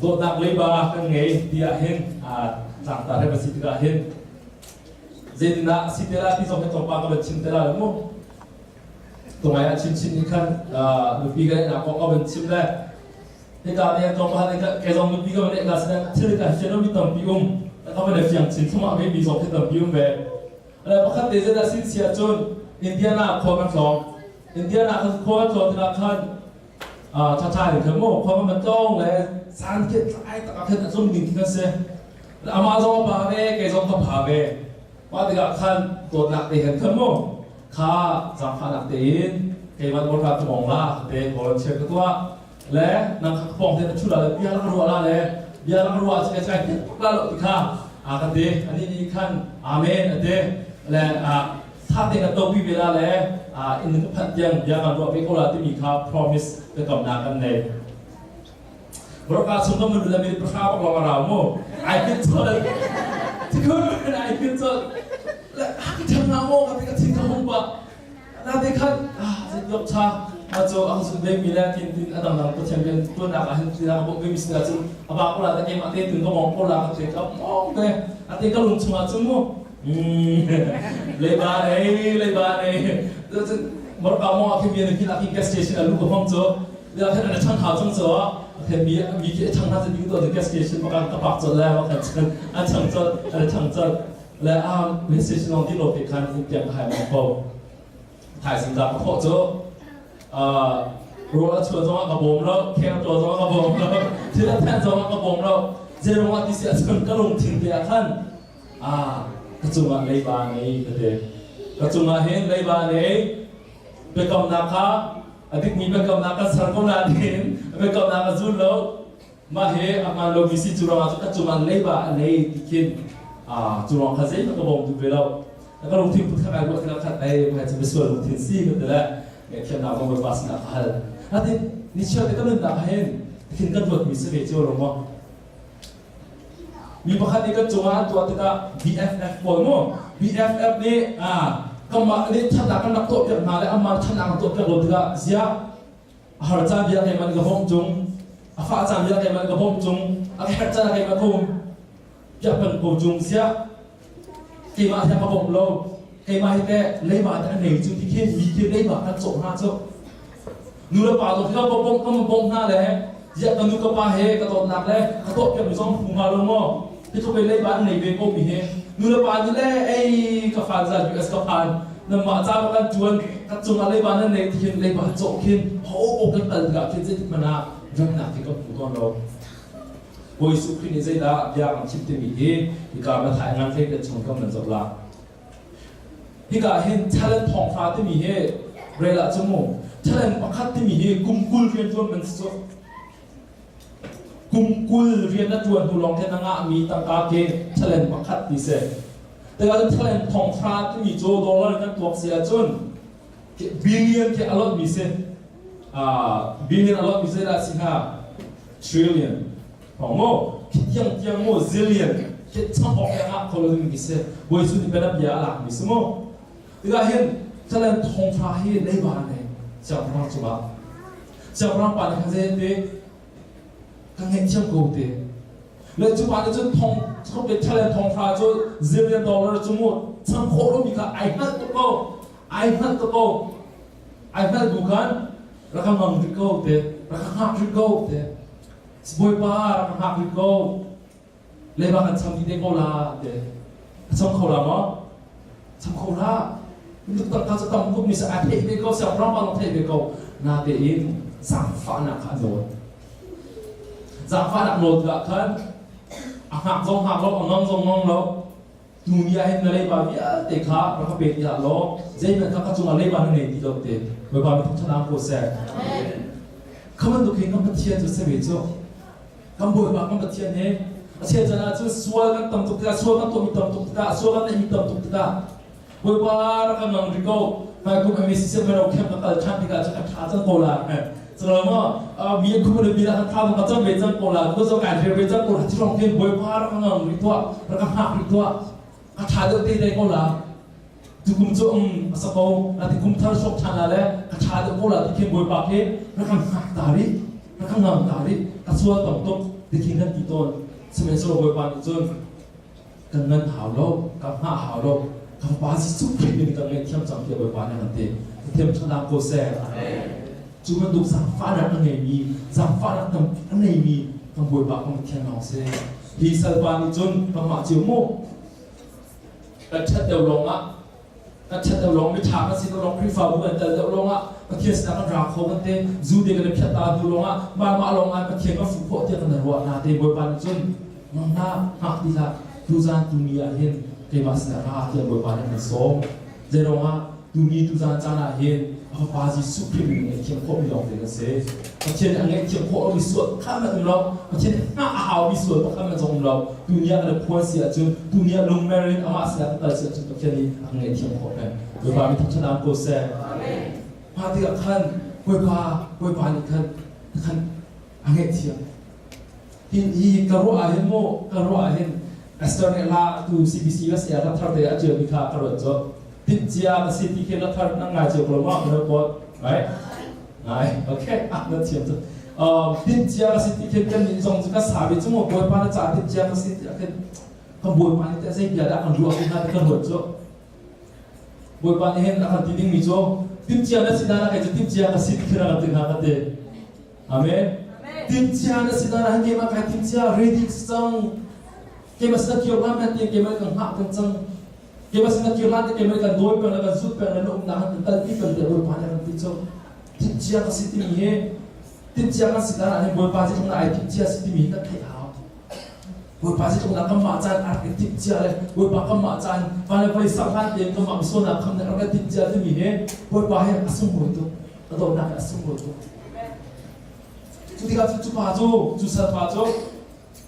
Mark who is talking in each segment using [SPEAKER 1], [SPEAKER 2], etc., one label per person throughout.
[SPEAKER 1] Dawtnak leiba kan ngei ti ahhin tlangtar he va si tikah hin zeitindah a si te la ti zong hi tlawmpal ka van chim te la mu. Tungai ah chinchin nih khan nupi ka neihnak kong ka van chim le hika te tlawmpal nih kei zong nupi ka van neih la sinain thil ka fian lomi tampi um ka van i fiang chin thluahmah ve mi zong khi tampi um ve. Le pakhat te zeidah sin si ahcun Indiana khua kan tlawng. Indiana khua kan tlawn tikah khan ṭhaṭha in khan mu khua kan tlawng le caan khi tlai tak ah khan a tlung ding khi kan si. Amah zong a pa ve, kei zong ka pha ve. Mah tikah khan dawtnak te hen khan mu kha zaangfahnak tein keimah motor ka mong la te volunteer ka tuah le nang kha ka pawng te na ṭhu la le bia lak ruah la le bia lak ruah cu kai tuk la lo ti kha a ka ti ani nih khan amen a ti le tha te ka topi ve la le inn ka phanh tiang bia kan ruah ve ko la timi kha promise biakamnak kan nei. Broka chung ka mun le mi pahra bak lawng a rau mu. Ai fit chol. Tikhun ai fit chol. Le ha ka thang na mo ka ti ka thin ka hung ba. Na te khan ah zet lok cha ma cho ang sun ve mi le tin tin adang dang pathian rian tuan nak ah hin tin ka bom ve mi sin cun aba ko la ta kem ate tun ka mong ko la ka te ka mong te ate ka lung chung ah cun mu leiba nei leiba nei morka mo a khi mi na kin a kin gas station a lu ka hong cho ya khan an chang hau chang cho khan mi mi ki chang na ding to gas station makan ka pak chol la ma khan chan a chang chol a chang chol le a gas station long ti lo te khan in tiang hai mong ko thai sing da ka kho cho ro a chua zong ka bom lo kheng to zong ka bom lo thil a than zong ka bom lo zerong a ti si a chun ka lung thin te a khan a ka cungah leiba nei ka te ka cungah hin leiba nei biakamnak kha a dikmi biakamnak kan ser ko nain biakamnak a zul lo. Mah he a hmaan lomi si cu ruangah cu ka cungah leiba a nei ti khin cu ruang kha zeihmanh ka bawm duh ve lo. Ka lungthin put kha kai ruah tikah khan ei mah cu misual lungthin si ka ti le ngaihthiamnak zong Bawipa sinah ka hal. Natin nichiar te ka nunnak ah hin khin kan ruatmi si ve cio lo maw? Mi pakhat nih kan cungah an tuah tikah BFF pawl mu BFF nih kanmah nih thatnak kan rak tuahpiak hna le amah thatnak an tuahpiak lo tikah ziah a har caan bia keimah nih ka bawmh cung a fah caan bia keimah nih ka bawmh cung a herh caan keimah ka um piak peng ko cung ziah keimah he ka bawmh lo keimah hi teh leiba te a nei cu ti khin mi khi leiba kan cawh hna cu Nu le pa zong hi ka bawmh ka bawmh hna le ziah ka nu ka pa he ka dawtnak le ka tuahpiak mi zong phu hnga lo maw? Hi tluk in leiba an nei ve ko mi hi nu le pa nih le ei ka fan za US ka phan nanmah ca ba kan tuan ka cungah leiba nan nei ti hin leiba cawh khin ho bo kan kal tikah khin zeitik hmanh ah remnak hi kan hmu tawn lo. Bawi Jesuh Khrih nih zeidah bia kan chim timi hi hika Matthai ngan hlei te chung kan van zoh la. Hika hin talent thawngtha timi hi rel ah cu mu talent pakhat timi hi kum 20 rian ṭuan man si cu. Kum 20 rian na ṭuan hnu lawng khin na ngahmi tangka khi talent pakhat ti si. Tikah cun talent thawngtha timi cu dollar in kan tuak si ahcun billion khi a lawtmi si. Billion a lawtmi zeidah si hnga? Trillion. Thawng maw tiang tiang maw zillion khi cham awk le ngah kho lo ding mi si Bawi Jesuh nih bialam bia a lak mi si mu tikah hin talent thongthla hi leiba nei siangpahrang cungah siangpahrang pa nih khan zei te ka ngaihthiam ko te le cu pa nih cun thong pe talent thongthla cu zillion dollar cu mu cham khawh lo mi kha ai hngalh tuk ko ai hngalh tuk ko ai hngalh bu khan rak ka mang rih ko te rak ka hngak rih ko te Bawipa rak ka hngak rih ko. Leiba kan cham dih te ko la te. A cham kho la maw? Cham kho la. Tuk tangka cu tam tuk mi sa a theih ve ko, siangpahrang pa zong theih ve ko. Natein zaangfahnak kha a nawl. Zaangfahnak nawl tikah khan a hngak zong hngak lo, a ngam zong ngam lo. Tuni ah hin na leiba vialte kha rak ka pe ti hlah law zeihmanh kha ka cungah leiba na nei ti lo te Bawipa mi thangṭhat ko seh. Kha bantuk hin kan Pathian cu si ve cu. Kan Bawipa kan Pathian he a chel caan ah cun sual kan tam tuk tikah sual kan tuahmi tam tuk tikah sual kan neihmi tam tuk tikah Bawipa rak kan ngang rih ko hmaikum MACC mero camp ka kal ṭhan tikah cun ka ṭha cang ko la Calo maw mi an khum le mi an tha ka cam ve cang ko la ko zo kai ve cang ko la ti rong hin Bawipa rak ka ngang rih tuah rak ka hngak rih tuah ka tha deuh te dei ko la tukum cu um a sa ko ati kum thar sok ṭhan la le ka tha deuh ko la ti khin Bawipa khi rak kan hngak ta rih Ka ka ngam ta rih, ka sual tam tuk ti khin kan ti tawn. Sihmanhsehlaw Bawipa nih cun kan ngan hau lo, ka hngah hau lo, ka Fapa Jesuh Khrih nih kan ngaihthiam cang tiah Bawipa nih a kan ti. Pathian ṭhatnak ko seh. Cu bantuk zaangfahnak a ngeimi, zaangfahnak tampi a ngeimi kan Bawipa kan Pathian lawng si. Hi salpa nih cun kanmah cio mu kan ṭhat deuh lawngah kan ṭhat deuh lawng miṭha kan si deuh lawng Khrihfabu kan tel deuh lawngah Pathian sinah kan ra kho kan te zu te kan i phiat ta hnu lawngah mah mah lawngah Pathian kan fuh khawh tiah kan ruah na te Bawipa nih cun nangmah hngak ti hlah tuzan tuni ah hin keimah sinah ra tiah Bawipa nih kan sawm. Zeiruangah tuni tuzan caan ah hin a Fapa Jesuh Khrih min ngaihthiam khawhmi lawng te kan si. Pathian nih a ngaihthiam khawh lomi sual pakhat hmanh um lo. Pathian nih hngah a haumi sual pakhat hmanh zong um lo. Tuni ah kan i phuan si ahcun, tuni ah lungmer in amah sinah kan kal si ahcun Pathian nih a kan ngaihthiam khawh peng. Bawipa mi thangṭhat ko seh. Mah tikah khan Bawipa Bawipa nih khan khan a ngaihthiam. Hi hi ka ruah ah hin mu ka ruah ah hin Esther nih hla tu CBC USA hla thar te a ṭialmi kha ka ruat cu timhcia ka si ti khi hla thar nan ngai cio ko lo maw ka pot right ngai okay ah na thiam cu timhcia ka si ti khi kan nih zong cu ka sabi cu mu bawipa na ca timhcia ka si ti ah khin kan bawipa nih teh zei bia dah kan ruah ko hna ti ka ruat cu bawipa nih hin a kan ti dingmi cu timhcia na si na kai cu timhcia ka si ti khi na kan ti hna ka ti Amen. Timhcia na si na han keimah kai timhcia ready cang. Keimah sin kir lan na ti keimah kan hngah kan cang. Keimah sin kir lan te keimah kan dawi peng kan zut peng na um na han kan tal pi peng te Bawipa nih kan ti cu. Timhcia ka si timi hi timhcia kan si na hin Bawipa si na ai timhcia si timi kan theih hau. Bawipa si na kanmah caan a rak i timhcia le Bawipa kanmah caan van le vawlei sak hlan tein kanmah misualnak kham nih a rak i timhcia timi hi Bawipa hi a sunglawi tuk. A dawtnak hi a sunglawi tuk. Cu tikah cu pa cu cu salpa cu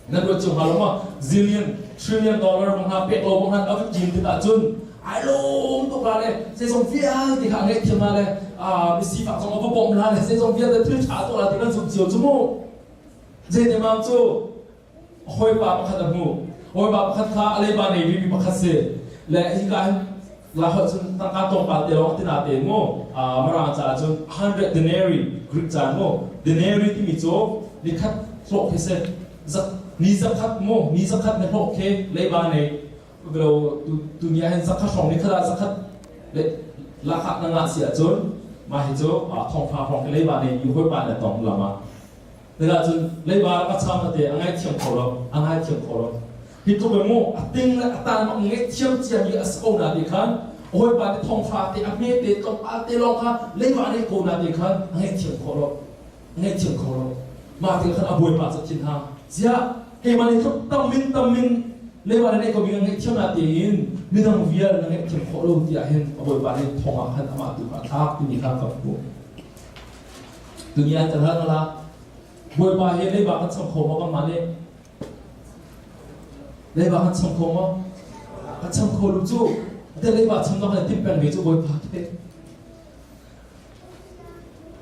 [SPEAKER 1] nan ruat cio hnga lo maw zillion trillion dollar bang hna pek lo bang hna a va ṭin tikah cun ai lawm tuk la le zeizong vialte kha a ngaihthiam la le misifak zong a va bawmh la le zeizong vialte thil ṭha tuah la ti kan zumh cio cu mu zeinemam cu hawipa pakhat a hmuh. Hawipa pakhat kha a leiba nei rihmi pakhat si. Le hika hin la holh cun tangka tlawmpal te lawng tina te mu Mirang caah cun 100 denarii Greek caan mu denarii timi cu nikhat hlawh khi si. Ni zakhat mu ni zakhat na hlawh khi leiba nei lo tuni ah hin zakhat hrawng nikhat ah zakhat le lahkhah na ngah si ahcun mah hi cu thongfa hrawng khi leiba nei mi hawipa na tong lama Tikah cun leiba rak a cham te a ngaihthiam kho lo, a ngaithiam kho lo. Hi tluk in mu a ting le a tan bak ngaihthiam ciami a si ko na ti khan hawipa te thongfa te a hme te tlawmpal te lawng kha leiba nei ko na ti khan a ngaihthiam kho lo. A ngaihthiam kho lo. Mah ti khan a bawipa cu thin ha. Ziah keimah nih tluk tam min tam min leiba na neih ko mi na ngaihthiam na tein midang vial na ngaihthiam khawh lo tiah hin a bawipa nih thong ah khan amah tu kha a thlak timi kha ka hmuh. Tuni ah kan hal la Bawipa he leiba kan cham kho maw kanmah nih? Leiba kan cham kho maw? Kan cham kho lu cu. Te leiba cham dong le tim peng ve cu Bawipa te.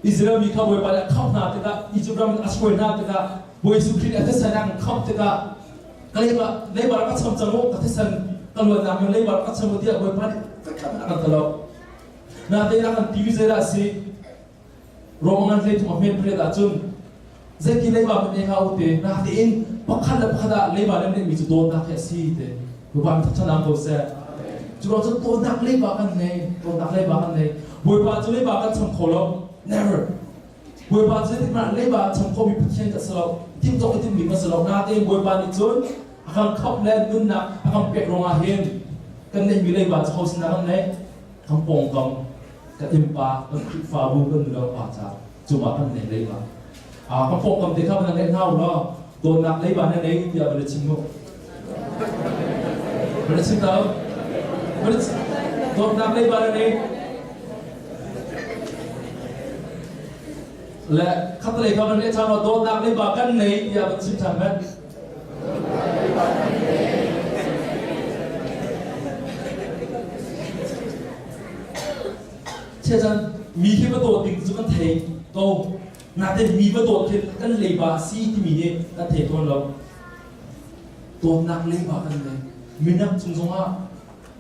[SPEAKER 1] Israel mi kha Bawipa nih a khamh hna tikah Egypt ram in a hruai hna tikah Bawi Jesuh Khrih nih a thisen a kan khamh tikah ka leiba leiba rak ka cham cang u ka thisen ka luannak in leiba rak ka cham u tiah Bawipa nih fekhat a kan ti lo. Natein a kan ti zeidah a si? Rom ngan hlei thum a hmet pariat ahcun zeiti leiba hmanh ei hlah u te natein pakhat le pakhat ah leiba nan neihmi cu dawtnak hi a si te Bawipa mi thangṭhat ko seh. Cu ruang cun dawtnak leiba kan nei, dawtnak leiba kan nei. Bawipa cu leiba kan cham kho lo. Never. Bawipa cu zeitik hmanh ah leiba a cham khomi Pathian ka si lo. Timh cawk i timhmi ka si lo. Natein Bawipa nih cun a kan khamh le nunnak a kan pek ruangah hin kan neihmi leiba cu ho sinah kan neih? Kan pawngkam kan innpa kan Khrihfabu kan nulepa ca cungah kan nei leiba kan pawngkam te kha van ngeih hna u law dawtnak leiba na nei tiah van chim mu van chim ta van dawtnak leiba na nei le khatlei kha van leh ṭhan law dawtnak leiba kan nei tiah van chim ṭhan men Chiachan mi khi va dawt ding cu kan thei ko. Natein mi va dawt khi kan leiba a si timi hi kan thei tawn lo. Dawtnak leiba kan nei. Minak cung zongah,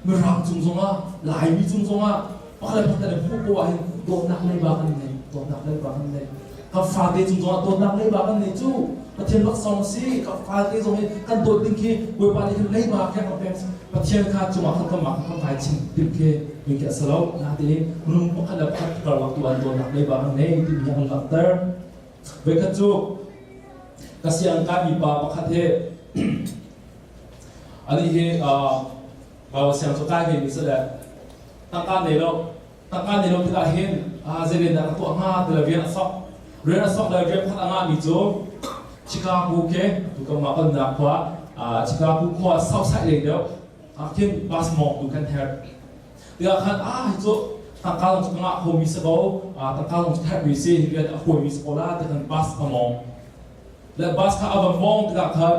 [SPEAKER 1] Mirang cung zongah, Laimi cung zongah, pakhat le pakhat le hmuh ko ahhin dawtnak leiba kan nei. Dawtnak leiba kan nei. Ka fate cung zongah dawtnak leiba kan nei cu. Pathian laksawng si. Ka fate zong hi kan dawt ding khi Bawipa nih khan leiba kha kan pek. Pathian kha cungah khan kanmah kha kan vai chim tim khi mi khi a si lo. Natein minung pakhat le pakhat karlak tu ah dawtnak leiba kan nei timi hi an langhter. Voikhat cu ka siang kaimi pa pakhat hi anih hi Baibal siang cu kai ve mi si le tangka nei lo tangka nei lo tikah hin zei dah ka tuah hnga ti le rian a sok rian a sok le rian pakhat a ngahmi cu Chicago ke tu kan mah kalnak khua Chicago khua south side lei deuh ah khin bus mawng tu kan herh tikah khan ah hi cu tangka lawng cu ka ngah khomi si ko tangka lawng cu herhmi si rian a huaimi si ko la ti khan bus a mawng le bus kha a va mawng tikah khan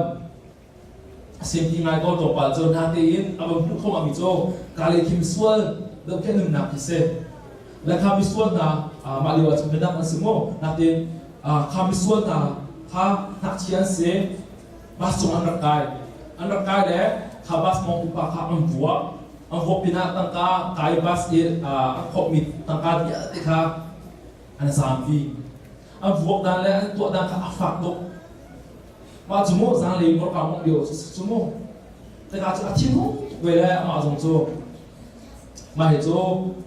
[SPEAKER 1] A sempi ngai ko tlawmpal cu natein a va hmuh kho mi cu ka le thim sual dohkeh nunnak khi si. Le kha misual hna mah lio ah cun midang an si mu natein kha misual hna kha ngakchia an si bus cung an rak kai an rak kai le kha bus mawngtu pa kha an vuak an vuak pinah tangka kai bus i an khawmhmi tangka vialte kha an zaampi an vuak dan le an tuah dan kha a fak tuk Mah cu mu zaanglei morka mawngh lio cu cu mu tikah cu a thinhung tuk ve le amah zong cu mah hi cu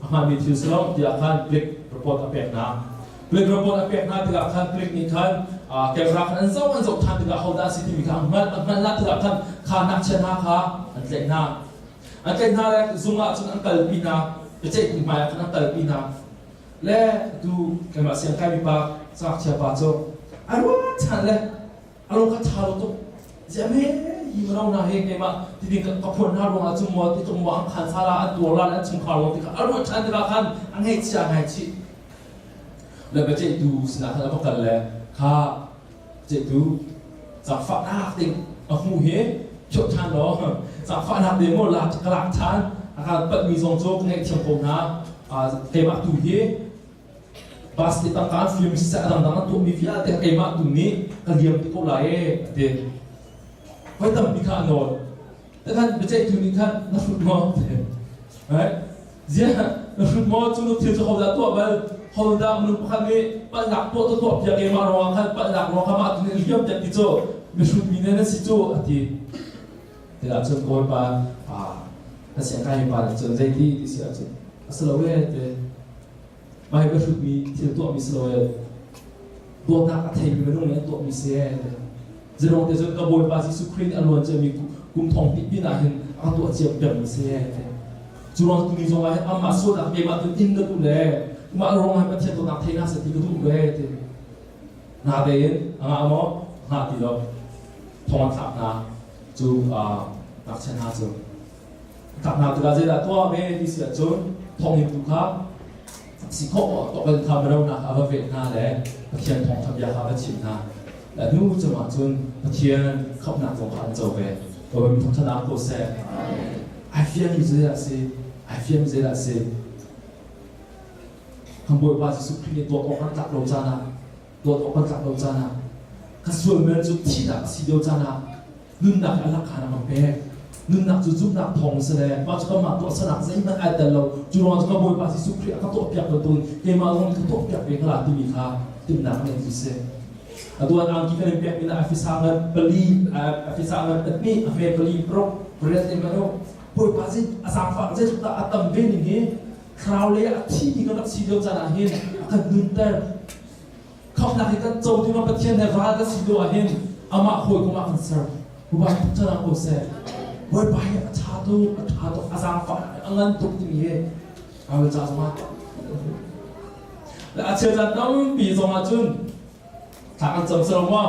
[SPEAKER 1] a hmaanmi thil si lo tiah khan plik report a pek hna. Plik report a pek hna tikah khan plik nih khan camera khan an zoh an zoh ṭhan tikah hodah a si timi kha an hngalh an hngalh tikah khan kha ngakchia hna kha an tlaih hna. An tlaih hna le zung ah cun an kalpi hna biaceihtu hmai ah khan an kalpi hna. Le tu keimah siangkaimi pa ngakchia pa cu a ruat ṭhan le a lung kha ṭha lo tuk ziah me hi mino hna hi keimah tiding ka phuan hna ruangah cu maw ti tlung maw an khan sala an tuar la le an chungkhar lo ti kha a ruat ṭhan tikah khan a ngaihchia ngaichih le biaceihtu sinah khan a va kal le kha biaceihtu zaangfahnak ding a hmu hi phioh ṭhan law zaangfahnak ding maw la ka lak ṭhan a ka patmi zong cu ka ngaihthiam ko hna keimah tu hi bus i tangka an fir mi siseh a dangdang an tuahmi vialte keimah tu nih ka liam ti ko lai e a ti voi tampi kha a nawl Takhan biaceihtu nih khan na hrut maw right ziah na hrut maw cu nu thil cu hodah tuah bal hodah minung pakhat nih palhnak tuah tuah tuah piak keimah ruangah khan palhnak ruang kha mah tu nih liam piak ti cu mihrut mi ne na si cu a ti tikah cun kawipa na siangkai pa nih cun zeiti ti si ahcun a si lo e te mah hi ka hrutmi thil tuahmi si lo e dawtnak a theimi minung nih an tuahmi si e Zeruang te cun ka Bawipa Jesuh Khrih nih a luan ciami kum thong hnih pin ah hin a ka tuah cia pengmi si e cu ruang tuni zong ah hin amah sualnak keimah tun in ka duh le mah ruang ah Pathian dawtnak thei hna seh ti ka duh ve ti na tein a ngah maw ngah ti lo thong an thlak hna cu ngakchia hna cu thlak hna tikah zeidah tuah ve ti si ahcun thonginn tu kha si khawh tawk kha mino a va veh hna le Pathian thawngṭha bia kha va chimh hna le hnu cungah cun Pathian khamhnak zong kha an co ve Bawipa mi thawngṭhanak ko seh ai fiangmi zeidah a si ai fiangmi zeidah a si kan Bawipa Jesuh Khrih nih dawt awk kan tlak lo caan ah dawt awk kan tlak lo caan ah ka sual men cu thihnak a si lio caan ah nunnak hi a lakhan a kan pek nunnak cu zumhnak thawng si le mah cu kanmah tuahsernak zeihmanh ai tel lo cu ruang cu ka Bawipa Jesuh Khrih a ka tuahpiak bantukin keimah zong nih ka tuahpiak ve hnga timi kha timhnak ngeih cu si atu an angki kan in pek mi na afisa ngan pali afisa ngan pahnih a hme pali paruk pariat in kan Bawipa zei a zaangfah zeitluk dah a tam ve ning hi thlarau lei a thi mi kan rak si lio caan ah hin a kan nunter Khamhnak hi kan co ding ah Pathian he ral kan si lio ah hin amah hawikom ah kan ser. Bawipa thangṭhat ko seh. Bawipa hi a ṭha tuk, a ṭha tuk, a zaangfah a ngan tuk timi hi Bible ca zongah le a cheu caan tampi zongah cun thla kan cam selo maw?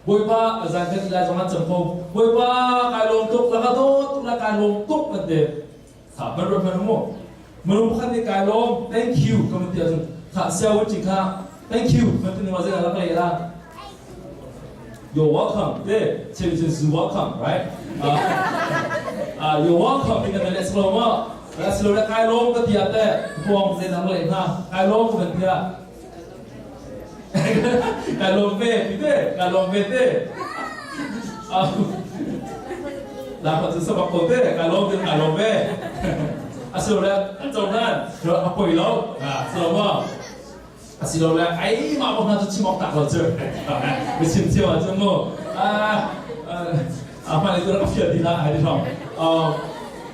[SPEAKER 1] Bawipa zan kan lai zongah cam ko. Bawipa kai lawm tuk, la ka dawt tuk, la kai lawm tuk kan ti. Kha ban ruat hmanh mu. Minung pakhat nih kai lawm, thank you ka van ti ahcun kha siawu ci kha thank you kan ti ningah zeidah rak leh la? You're welcome te cheu cun you welcome right? You're welcome ti kan leh silo ma? Silo le kai lawm ka ti ah teh huang zeidah rak leh hna? Kai lawm ka van ti ah Kai lawm ve ti te, kai lawm ve te. Lakah cu sabak ko te, kai lawm te, kai lawm ve. A silo le an cohlan, a poi lo. Silo ma? Asilole ai mah bak hna cu chim awk tak lo cu. Na chim thiam ahcun mu. A hman i ka fial ti hlah hai ti hrawng.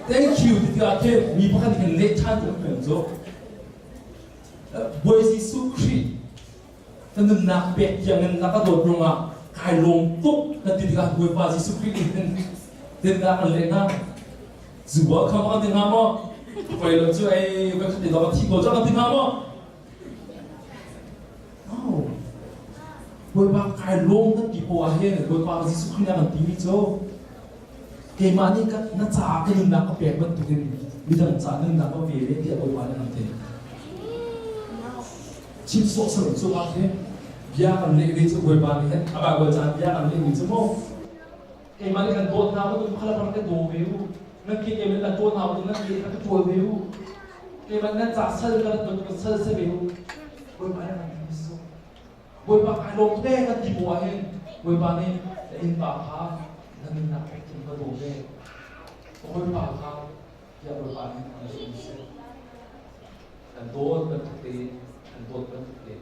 [SPEAKER 1] Thank you ti tikah khin mi pakhat nih khin leh ṭhan tu kan cu. Bawi Jesuh Khrih ka nunnak pek tiangin na ka dawt ruangah kai lawm tuk kan ti tikah Bawipa Jesuh Khrih nih hin tindah kan leh hna. Zu ah kham kan ti hnga maw? Poi lo cu ei ka khat i dawk a thi ko cang kan ti hnga maw? No. Bawipa kai lawm kan ti poah hin Bawipa Jesuh Khrih na kan timi cu keimah nih ka na caah ka nunnak ka pek bantukin midang caah nunnak ka pe ve tiah Bawipa nih an ti. Chim sawhsawh cu ah hin bia kan leh ve cu Bawipa nih hin a Bible caan bia kan leh mi cu mu keimah nih kan dawt hna bantuk kha rak ka daw ve u nan ke keimah kan dawt hna bantuk nan ke ka tual ve u keimah nan ca sal ka rat bantuk sal se ve u Bawipa nih kan ti su Bawipa kai lawm tuk ee kan ti bu ah hin Bawipa nih na innpa kha na nunnak pek in ka daw ve Bawipa kha tiah Bawipa nih an leh mi si kan dawt bantuk tein kan dawt bantuk tein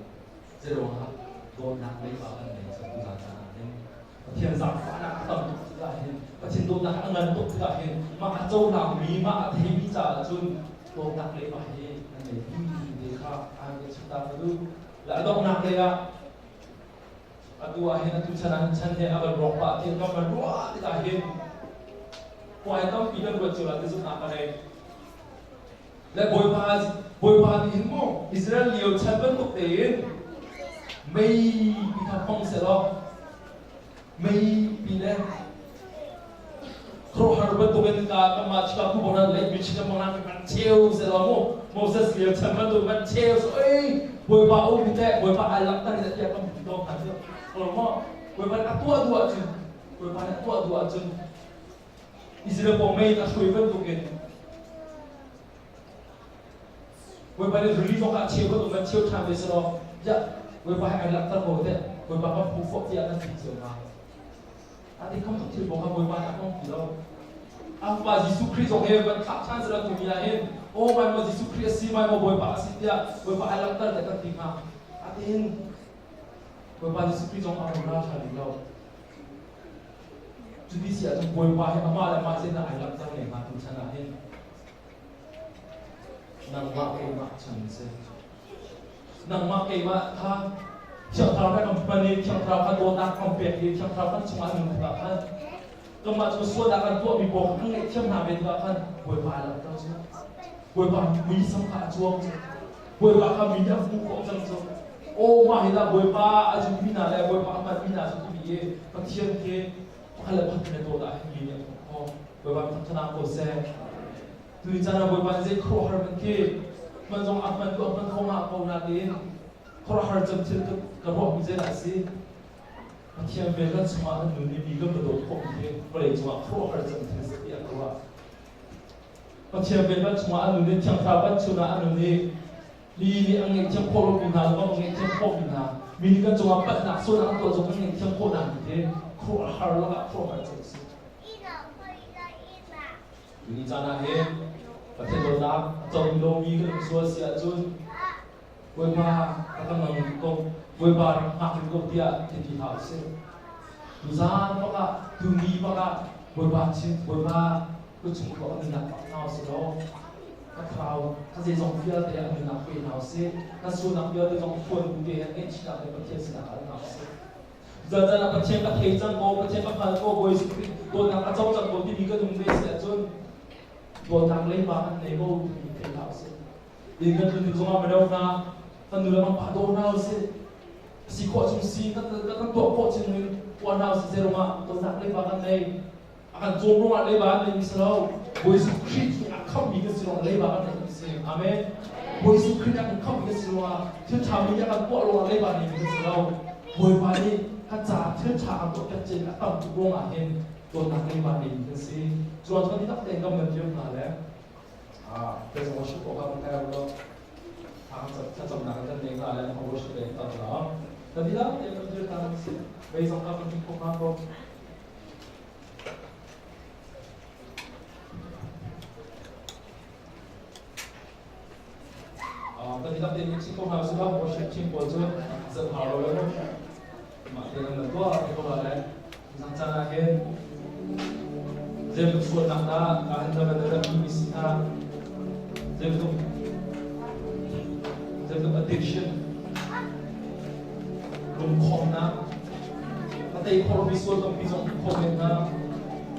[SPEAKER 1] zeiruangah dawtnak leiba kan nei cu tuzaan caan ah hin Pathian zaangfahnak a tam tuk tikah hin Pathian dawtnak a ngan tuk tikah hin mah a cohlangmi mah a theimi caah cun dawtnak leiba hi an nei ti te kha an ka chim ta ka duh le a donghnak lei ah atu ah hin atu chan ah chan he a van rawk pah ti kan van ruah tikah hin puai tampi kan ruat cio la ti zumhnak ka nei Le Bawipa Bawipa nih hin mu Israel lio chan bantuk tein mei pi kha hmang sehlaw mei pi le khuaruahhar bantukin ka kanmah Chicago bang le Michigan bang kan cheu sehlaw mu Moses lio chan bantuk kan cheu so ei Bawipa um hi teh Bawipa ai langhter hi tiah kan ti dong khan cu maw Bawipa nih a tuah duh ahcun Bawipa nih a tuah duh ahcun Israel pawl mei a hruai bantukin Bawipa nih rili zong ah cheu bantuk man cheu ṭhan ve selaw ya Bawipa he ai langhter ko teh Bawipa kan phu fawh tiah kan ti cio hna. A ti kham tuk thil pawl kha Bawipa nih a hmang ti lo. A fapa Jesuh Khrih zong he van thlak ṭhan selaw tumi ah hin aw mai maw Jesuh Khrih a si mai maw Bawipa a si tiah Bawipa ai langhter teh kan ti hnga. A tiin Bawipa Jesuh Khrih zong a hung ra ṭhan rih lo. Cuti si ahcun Bawipa hi amah le amah zeidah ai langhter ne hnga tuchan ah hin? Nangmah keimah chan a si. Nangmah keimah kha Thiang Thlarau kan hman i Thiang Thlarau kha dawtnak kan pek i Thiang Thlarau kan chungah nun tikah khan kanmah cu sualnak kan tuahmi pawl kha kan ngaihthiam hna ve tikah khan Bawipa ai langhter cu. Bawipa muisam kha a cuang cu. Bawipa kha mi nih a hmuh khawh cang cu. Aw mah hi dah Bawipa a zummi hna le Bawipa a hngalmi hna cu timi i Pathian khi pakhat le pakhat kan i dawt ah hin mi nih an hmuh khawh. Bawipa mi thangṭhatnak ko seh. Tuni caan ah Bawipa nih zei khuaruahhar hmanh khi hman zong a hman duh a hman kho nga ko nain khuaruahhar cem thil ka ruahmi zeidah a si? Pathian vel kan chungah an nun i mi kan va dawt khawhmi hi vawlei cungah khuaruahhar cem thil si tiah ka ruah. Pathian vel kan chungah an nun i Thiang Thlarau kan chungah an nun i Mi nih an ngaihthiam khawh lomi hna zong an ngaihthiam khawhmi hna mi nih kan cungah palhnak sualnak an tuah zong kan ngaihthiam khawh hna hi khuaruahhar lakah khuaruahhar cem a si. Tuni caan ah hin Pathian dawtnak a co lomi kan um sual si ahcun Bawipa ka kan ngang ko Bawipa rak hngak ko tiah ti ti hlah usih. Tuzaan bakah tuni bakah Bawipa chin Bawipa kut chung ko an nunnak bak hna usih law ka thlarau ka zeizong vialte an nunnak pe hna usih ka sualnak vialte zong phuan bu te he ngaihchihnak le Pathian sinah al hna usih Zanzan ah Pathian ka thei cang ko Pathian ka hngal ko Bawi Jesuh Khrih dawtnak a co cang ko timi kan um ve si ahcun dawtnak leiba kan nei ko timi thei hna usih din kan tlun zongah mino hna kan nu le kan pa daw hna usih si khawh chung si kan kan tuah khawh chung in tuah hna usih zeirungah dawtnak leiba kan nei a kan cawm ruangah leiba an neimi si lo Bawi Jesuh Khrih cu a khamhmi kan si ruangah leiba kan neimi si amen Bawi Jesuh Khrih a kan khamhmi kan si ruangah thil ṭha mi nih a kan tuah ruangah leiba neimi kan si lo Bawipa nih kan caah thil ṭha kan tuah piak cin a tam tuk ruangah hin dawtnak leiba neimi kan si cuan kan tak tein kan van dir hna le ah praise worship awk ah kan kai lo thlacamnak kan nei hna le worship le kan la kan dihlak tein kan dir hna si mei zong ka kan khawh hna ko Kan dihlak tein. te nih chim ko hna usih law worship team pawl cu zan hau lo le mah te nan tuah ti ko la le zang caan ah hin zeibantuk sualnak dah ka hin na van rak mi si hna zeibantuk zeibantuk addiction lungkhawmnak a tei khawh lomi sual tampi zong khawh men hna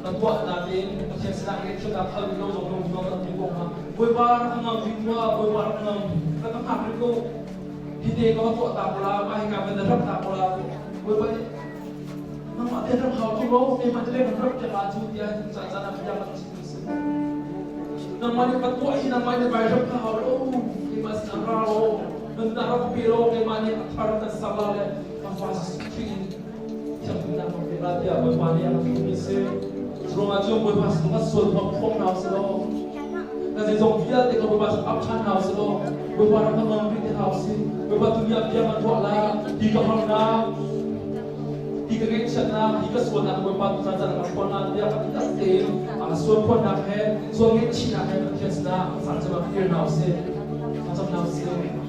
[SPEAKER 1] na tuah natein Pathian sinah ngaihchiatnak hal lo zong lung zong tampi ko hnga Bawipa rak ka ngam rih tuah Bawipa rak ka ngam rak ka hngak rih ko hi te ka va tuah ta ko la mah hi ka van na rak ta ko la Bawipa nih nangmah te ram hau tu lo keimah te ram rak piak la cu tiah caan caan ah bia kan chim si nangmah nih ka tuah hi nangmah nih vai ram ka hau lo keimah sinah ra lo nunnak rak pe lo keimah nih a thar kan sak la le ka fa Khrih in thianghlimnak kan pe la tiah Bawipa nih a kan duhmi si. Curuangah cun Bawipa sin kan sual hmang phuang hna usih law kan zeizong vialte ka Bawipa sin ap ṭhan hna usih law Bawipa rak kan ngam rih te hna usih. Bawipa tu nih bia kan ruah la hi ka harnak hi ka ngaihchiatnak hi ka sualnak Bawipa tu caan caan kan phuan la tiah kan tak tein a sual phuannak he sual ngaihchihnak he Pathian sinah sang cem ah kir hna usih. Thlacam hna usih.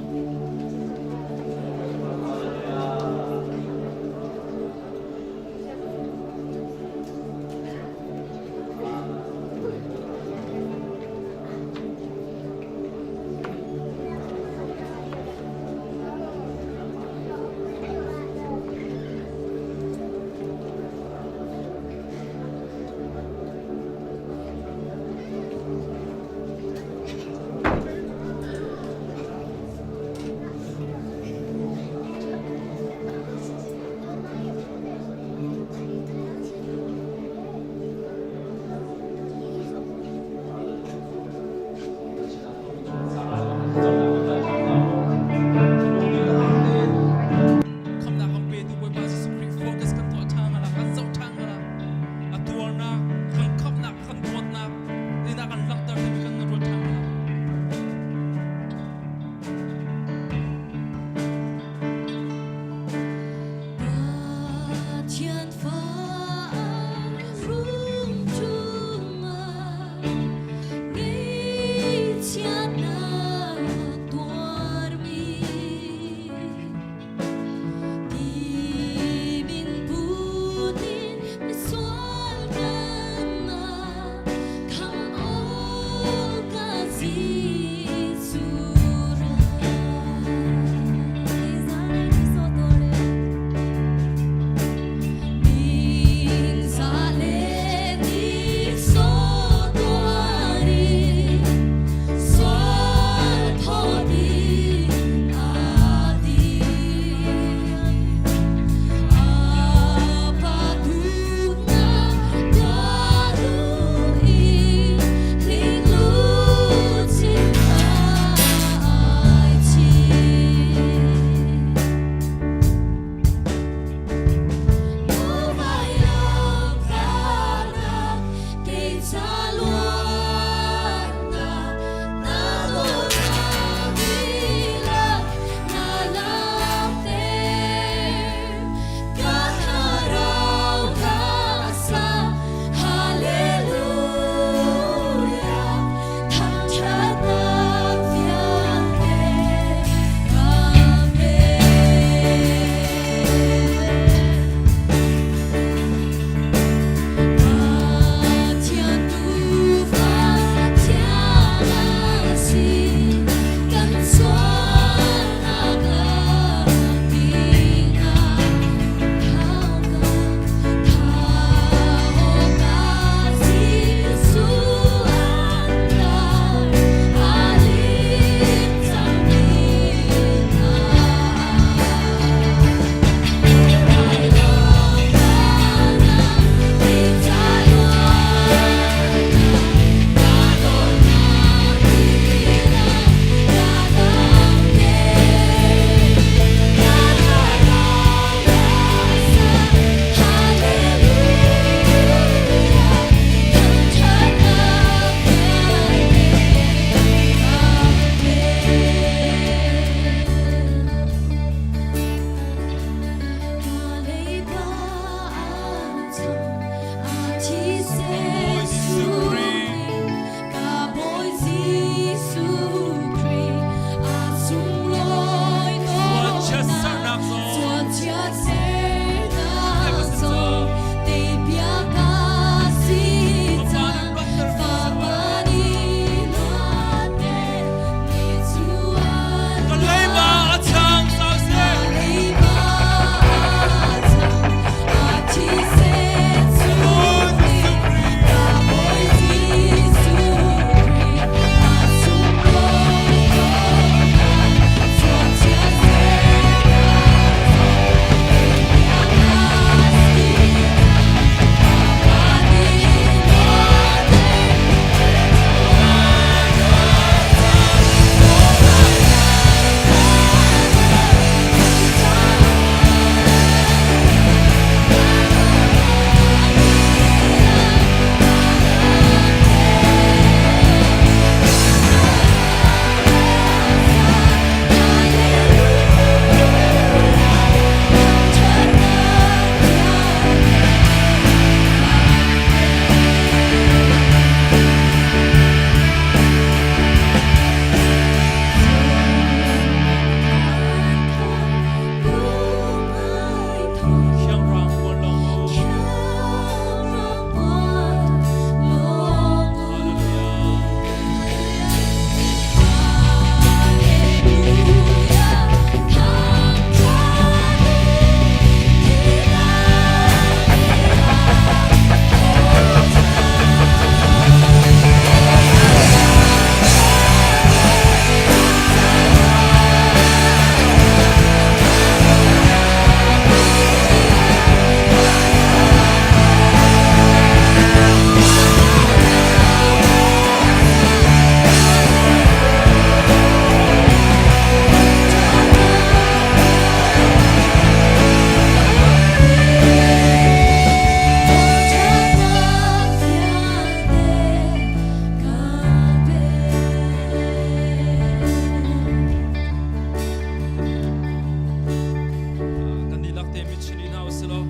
[SPEAKER 1] te mi chin rih hna usih law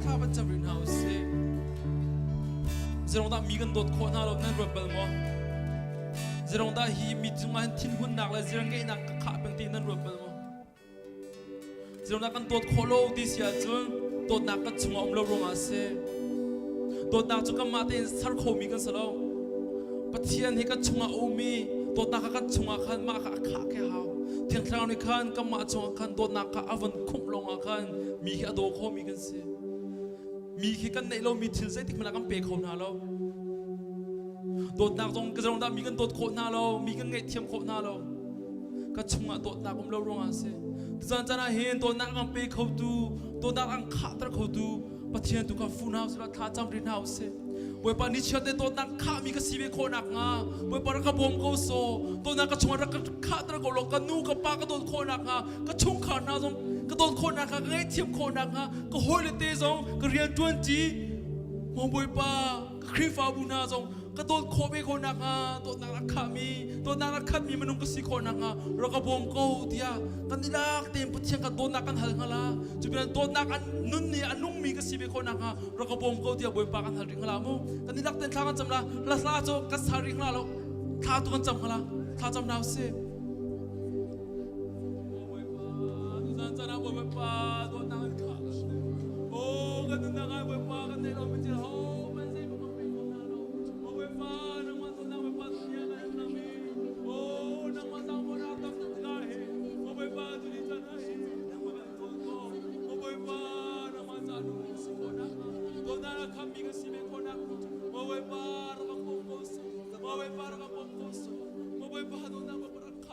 [SPEAKER 1] thla van cam rih hna usih. Zeirong dah mi kan dawt khawh hna lo nan ruat bal maw? Zeirong dah hi mi cungah hin thinhunnak le ziarngeihnak ka khah peng ti nan ruat bal maw? Zeirong dah kan dawt khawh lo ti si ahcun dawtnak kan chungah um lo ruangah a si. Dawtnak cu kanmah tein ser khomi kan si lo. Pathian hi kan chungah a um i dawtnak kha kan chungah khan mah kha a khah ke hau. Thiang Thlarau nih khan kanmah chungah khan dawtnak kha a von khumh lawngah khan mi hi a daw khomi kan si. Mi khi kan neih lomi thil zeitik hmanh ah kan pe kho hna lo. Dawtnak zong ka zong dah mi kan dawt khawh hna lo, mi kan ngaihthiam khawh hna lo. Ka chungah dawtnak um lo ruangah a si. Tuzan caan ah hin dawtnak an pe khotu, dawtnak an khahter khotu Pathian tu kha fu hna usih thla cam rih hna usih. Bawipa ni chiat te dawtnak khahmi ka si ve khawh nakhnga Bawipa rak ka bawm ko so dawtnak ka chungah rak ka khahter ko law ka nu ka pa ka dawt khawh nakhnga ka chungkhar hna zong ka dawt khawh nakhnga ka ngaihthiam khawh nakhnga ka hawile te zong ka rian ṭuanṭi maw Bawipa ka Khrihfabu hna zong ka dawt khawh ve khawh nakhnga dawtnak rak khahmi dawtnak rak khatmi minung ka si khawh nakhnga rak ka bawm ko tiah kan i lak tein Pathian kan dawtnak kan hal hnga cu pinah dawtnak an nun nih a nungmi ka si ve khawh nakhnga rak ka bawm ko tiah Bawipa kan hal rih hnga mu kan i lak tein thla kan cam la hla hla cu kan sa rih hnga lo thla tu kan cam hnga la thla cam hna usih Tuzan caan ah Bawipa dawtnak in khah Oh kan nunnak ah Bawipa kan neih lomi thil ho man zei kan pe kho hna lo. Bawipa nangmah dawtnak Bawipa dunia kan nunnak hi Oh nangmah zaangfahnak tam tuk tikah hi Bawipa tuni caan ah hi nangmah kan dawt ko. Bawipa nangmah ca nung kan si khawh nakhnga dawtnak na khammi kan si ve khawh nakhnga Bawipa rak kan bawm ko seh. Bawipa rak kan bawm ko seh. Bawipa dawtnak Bawipa rak.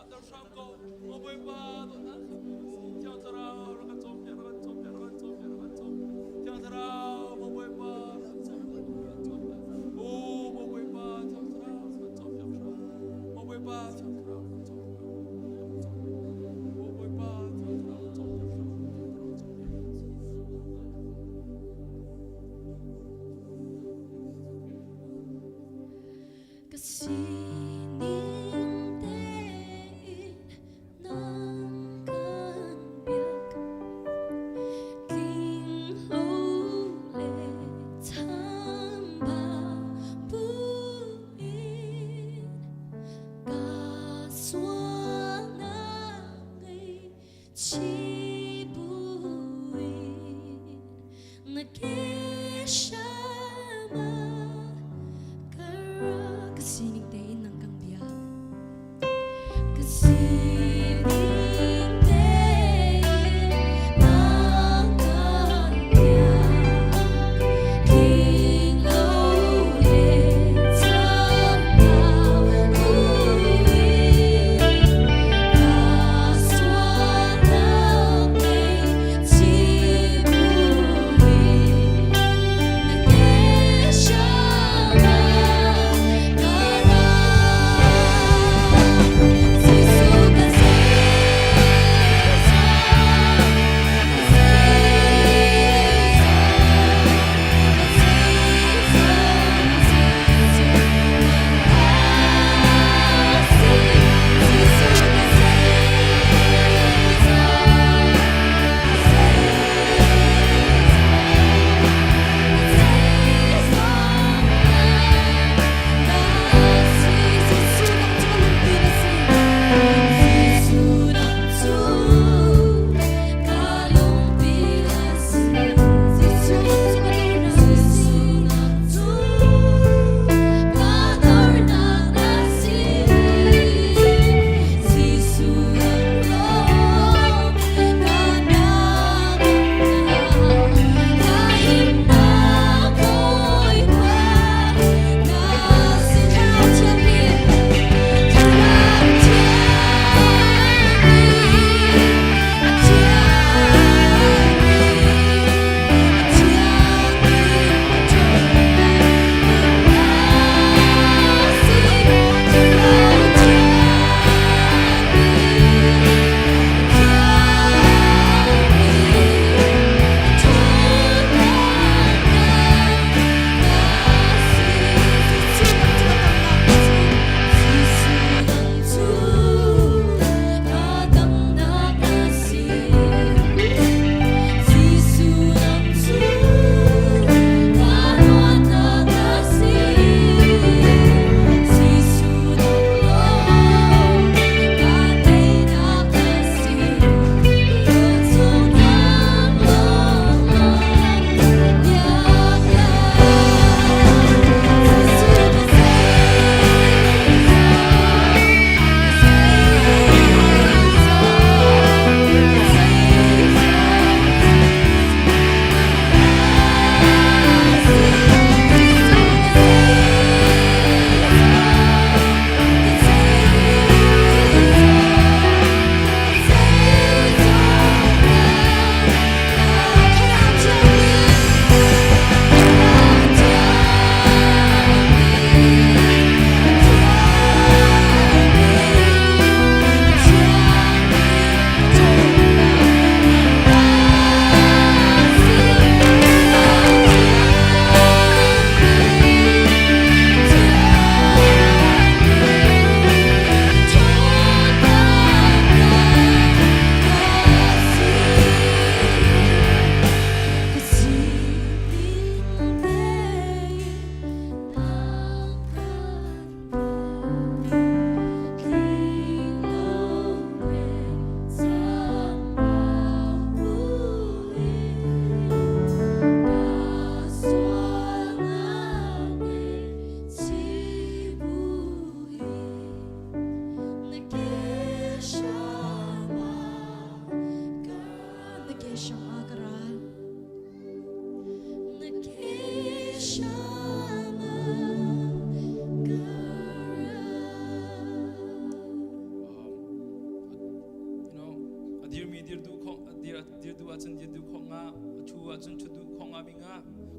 [SPEAKER 1] duh ahcun dir duh khawh nga, a ṭhu ahcun ṭhut duh khawh nga mi nga,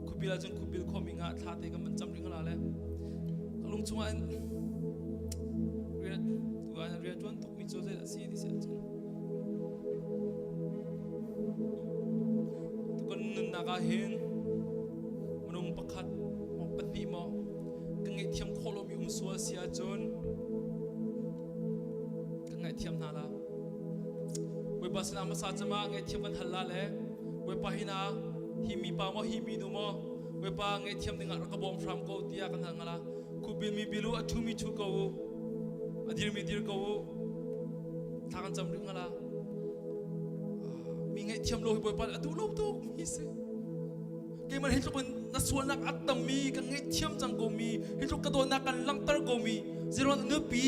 [SPEAKER 1] khubil ahcun khubil khawh mi nga, thla te kan van cam rih la le. Ka lung chungah in rian tu ah rian ṭuan tuk mi cu zeidah si ti si ahcun tukun nunnak ah hin minung pakhat maw pahnih maw ka ngaihthiam khawh lomi um sual si ahcun ka ngaihthiam hna la. Bawipa sinah hmasa cema ngaihthiam kan hal la le Bawipa hi na hi mi pa maw hi mi nu maw Bawipa ngaihthiam dingah rak ka bawm hram ko tiah kan hal ngala. Khubil mi bilu a ṭhu mi ṭhu ko u a dir mi dir ko u thla kan cam rih ngala. Mi ngaihthiam lo hi Bawipa a duh lo tuk mi si. Keimah hi tluk in na sualnak a tammi kan ngaihthiam cang ko mi hi tluk ka dawtnak kan langhter ko mi ziron nupi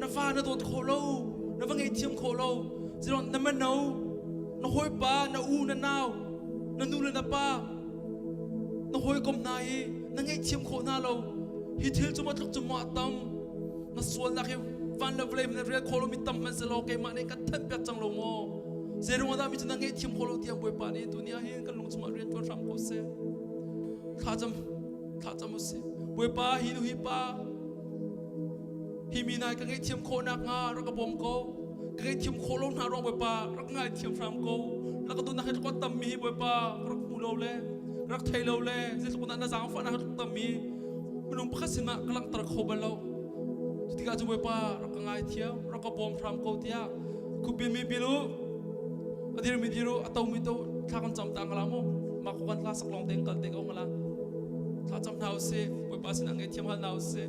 [SPEAKER 1] na fa na dawt khawh lo na va ngaihthiam khawh lo ziron na mano na hawipa na u na nau na nu le na pa na hawikom hna hi na ngaihthiam khawh hna lo hi thil cu maw tluk cu maw a tam na sualnak hi van le vawlei na rel khawh lomi tam hmanh selaw keimah nih kan thanh piak cang lo maw zeiruang dah mi cu na ngaihthiam khawh lo tiang Bawipa nih tuni ah hin kan lung chungah rian ṭuan hram ko seh thlacam thlacam usih Bawipa hi nu hi pa hi mi nai ka ngaihthiam khawh nak hnga rak ka bawm ko ka ngaihthiam khawh lo hna ruang Bawipa rak ngaithiam hram ko rak ka duhnak hi tluk tam mi hi Bawipa rak hmu lo le rak thei lo le zeitluk na zaangfahnak tluk tam mi minung pakhat sinah ka langhter kho bal lo Cutikah cu Bawipa rak ka ngaithiam rak ka bawm hram ko tiah khupil mi bil u a dir mi dir u a to mi to thla kan cam ta ngala mu mah ko kan hla sak lawng te kal te ko ngala thla cam hna usih Bawipa sinah ngaihthiam hal hna usih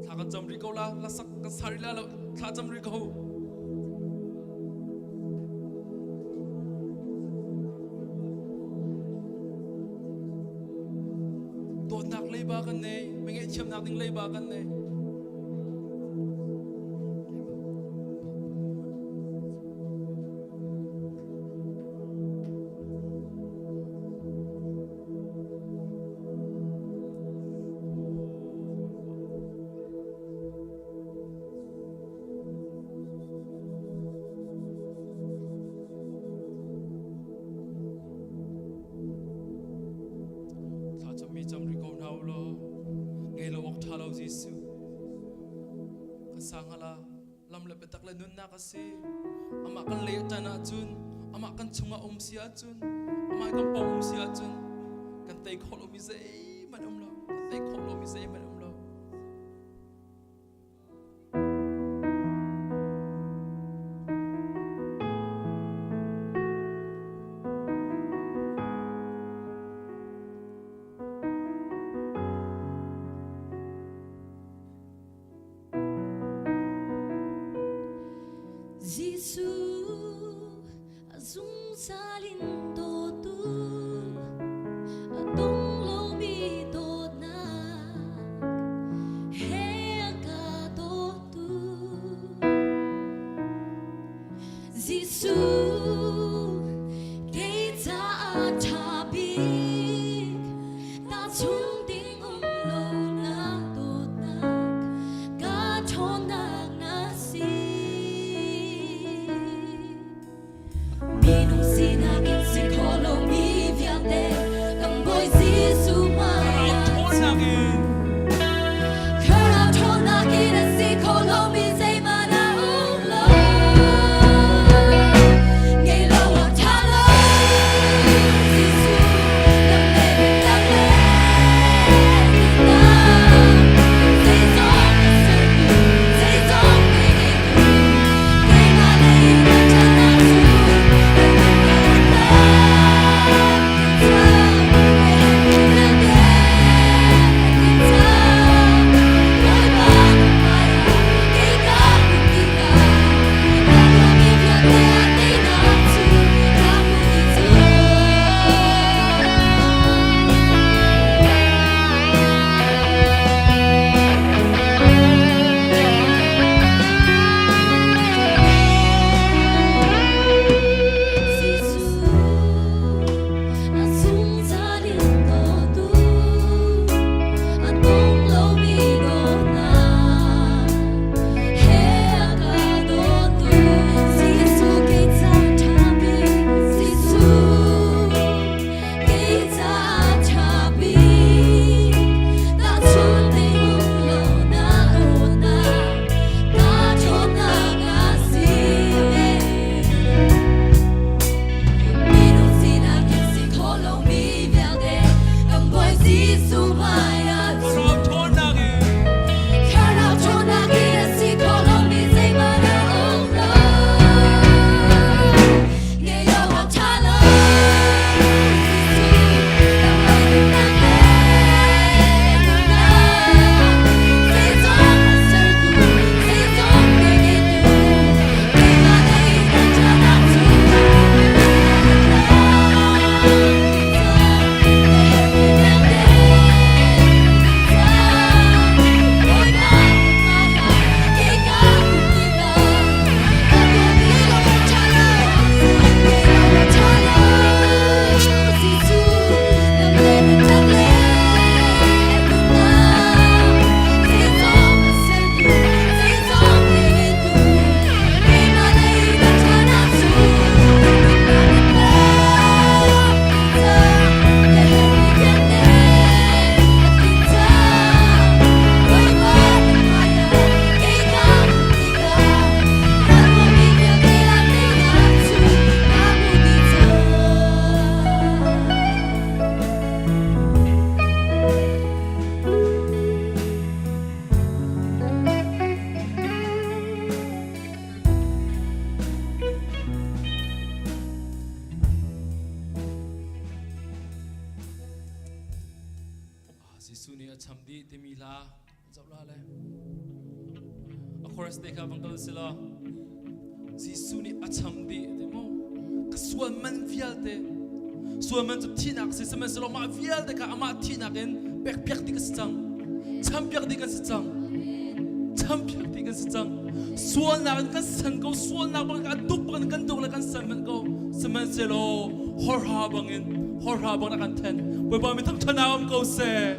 [SPEAKER 1] Thla kan cam rih ko la, la sak kan sa rih la lo, thla cam rih ko. Dawtnak leiba kan nei, mi ngaihthiamnak ding leiba kan nei. Thlacammi cam rih ko hna u law ngei lo awk ṭha lo Jesuh kan sang hala lam le biatak le nunnak a si amah kan leh ṭan ahcun amah kan chungah um si ahcun amah kan pawng um si ahcun kan tei khawh lomi zeihmanh um lo kan tei khawh lomi zeihmanh um lo
[SPEAKER 2] Jesuh a zungzal in dawtu a dong lomi dawtnak he a ka dawtu Jesuh kei caah ṭha bik tahchung ding um lo na dawtnak ka ṭhawnnak na si. Minung sinak in si khawh lomi vialte kan Bawi Jesuh hmaiah
[SPEAKER 1] Ṭhawnnak in
[SPEAKER 2] Thlarau ṭhawnnak in a si kho lomi zeihmanh a um lo.
[SPEAKER 1] Jesuh nih a cham dih timi hla zoh la le a chorus te kha vang kal si law Jesuh nih a cham dih ti mu ka sual man vialte sual man cu thihnak si sihmanhsehlaw mah vialte kha amah thihnak in pekpiak dih ka si cang champiak dih kan si cang champiak dih kan si cang sualnak in kan san ko sualnak bang a duk bang kan duk le kan san manh ko sihmanhsehlaw horha bangin horha bang a kan then Bawipa mi thangṭhatnak um ko seh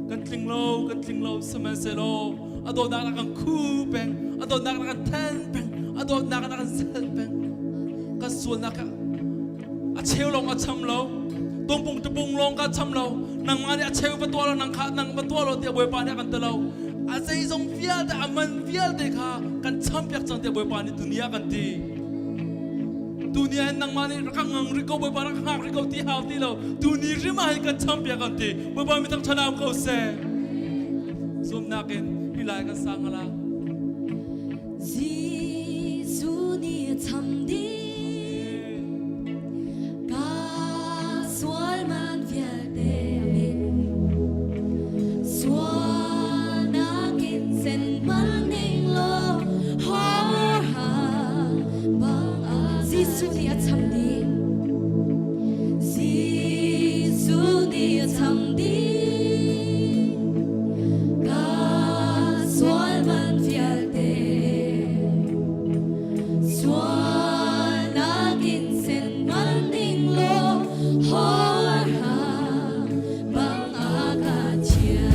[SPEAKER 1] kan tling lo kan tling lo sihmanhsehlaw a dawtnak na kan khu peng a dawtnak na kan then peng a dawtnak na kan zel peng kan sualnak kha a cheu lawng a cham lo tungpung tupung lawng ka cham lo nangmah nih a cheu va tuah lo nang kha nang va tuah lo tiah Bawipa nih a kan ti lo a zeizong vialte a man vialte kha kan champiak cang tiah Bawipa nih tuni ah kan ti tuni ah hin nangmah nih rak ngang rih ko Bawipa rak hngak rih ko ti hau ti lo tuni rim ah hin kan champiak kan ti Bawipa mi thangṭhat am ko seh zumnak in hi lai kan sang ala
[SPEAKER 2] Jesuh nih cham ding ka sual man vialte amen sualnak in sen man ning law hor ha bang a Jesuh nih a cham ding Jesuh nih a cham ding ka sual man vialte sualnak in sen man ding law hor ha bang a ka chia.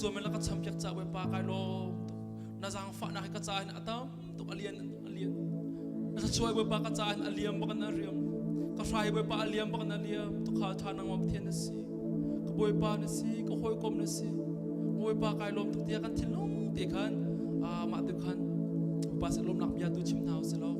[SPEAKER 1] zuam in la ka champiak ca Bawipa kai lawm tuk. Na zaangfahnak hi ka ca hin a tam tuk a lian a lian. Na thluachuah Bawipa ka ca hin a liam bak in a riam. Ka hrai Bawipa a liam bak in a liam. Tukhal ṭha nangmah Pathian na si. Ka Bawipa na si, ka hawikom na si. Bawipa kai lawm tuk tiah kan thinlung te khan mah tu khan Bawipa sin lawmnak bia tu chim hna usih law.